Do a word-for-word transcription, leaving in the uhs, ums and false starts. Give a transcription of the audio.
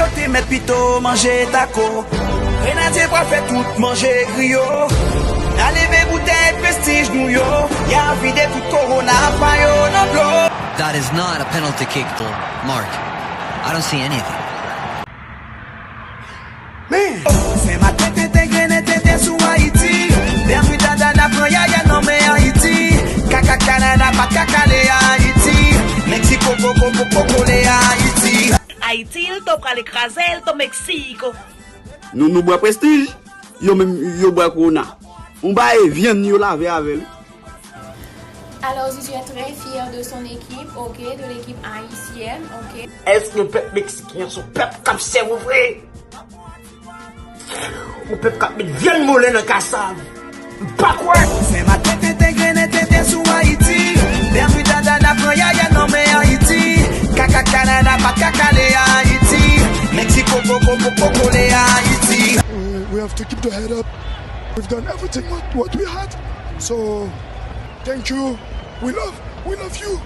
Yo te mèt pito manje tako. Grenadye pral fè tout manje griyo. N a leve boutèy prestij nou yo. Y a vide tout kowona pa yo nan dlo. That is not a penalty kick, Mark. I don't see anything. Men, se maten tenten grennen tenten sou Ayiti. Bèmuda dada pran yaya nan men Ayiti. Kaka Kanada pa ka kale Ayiti. Meksiko poko poko kole Ayiti. Haïti, il to pral ekraze, il to Mexico. Nou nou bwè prestij, yo menm yo bwè kowona. Yon bagay vyann yo lave avè l. Alors, je suis très fière de son équipe, ok, de l'équipe haïtienne, ok. Èske pèp meksiken an se yon pèp k ap sèvi vre? Yon pèp k ap met vyann moulen nan kasav? M pa kwè! Se maten tenten grennen tenten sou Ayiti. Bèmuda dada pran yaya nan men Ayiti. Kaka Kanada pa ka kale Ayiti. Meksiko poko poko kole Ayiti. We, we have to keep the head up. We've done everything what, what we had. So, thank you. We love, we love you.